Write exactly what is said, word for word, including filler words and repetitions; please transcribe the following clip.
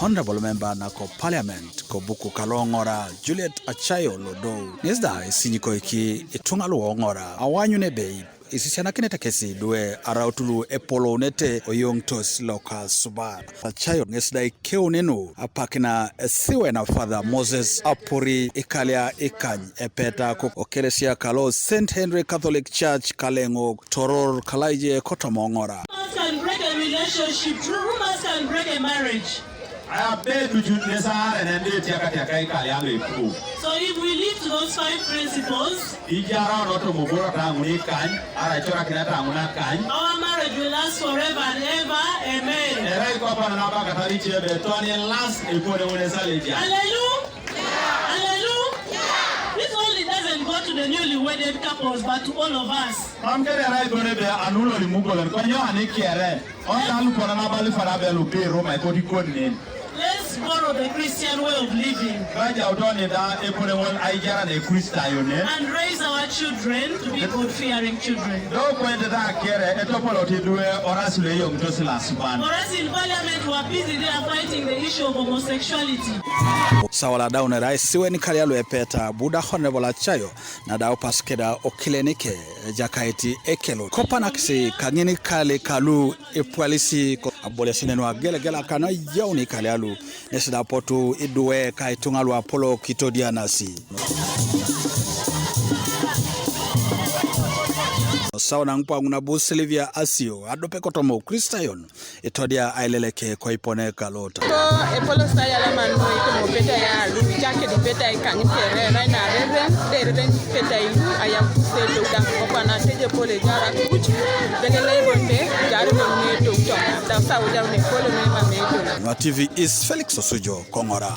Honorable member nako parliament ko buku kalo Ŋora, Juliet Achayo Lodou, ŋes da isinyikoiki ituŋa lu Ŋora awanyun ebe isisianakinete kesi idwe araut lu epolounete oyoŋitos loka suban. Achayo ŋes da ikeunenu apakina esiwena Father Moses Apuri ikalia ikany epeta ko okelesia kalo Saint Henry Catholic Church Kaleŋo Toror Kalaije kotoma Ŋora. Rumors can break a relationship. Rumors can break a marriage. Aya bedu jut nesaare nende tiakatiaka ikalialo ipu. So if we live to those five principles, ijara onoto moboro taŋuni kany, ara icorakina taŋuna kany, our marriage will last forever and ever. Amen. Era ikopana nabakatari chebe toni last ipone unesaleja. Hallelujah. Hallelujah. This only doesn't go to the newly wedded couples, but to all of us. Mam kede rai bone be anulo ni mugolen konyo ani kere. Onta lu kona na bali fara be lu be Roma ikoti konin. Let's borrow the Christian way of living. Kaja utoni da epone won aijara ne Krista yone. And raise our children to be God-fearing children. Do kwente da kere etopolo tidwe oras le yom tosi lasuban. For us in parliament, we are busy there fighting the issue of homosexuality. Sawala daune rais siweni kalialu epeta buda Honorable Achayo. Nadau pas keda okilenike jakaiti ekelu kopanakisi kaŋin kali kalu epwalisi ko aboliasinen wagelegela kana yauni kali alu nesida potu idwe ka ituŋa lu apolo kitodianasi. Sauna ŋupaŋ nabu Silvia Asio adope kotomo Kristayon itodia aileleke koipone kalota. Ko epolosa yalaman mo itomo peta ya lu jake di peta ikan kere rai na reren de reren peta ilu aya kuse do da ko pana teje pole jara kuch dege le bonde jara bonde do to da sa uja ne pole ne ma me do. Nwa T V is Felix Osujo Kongora.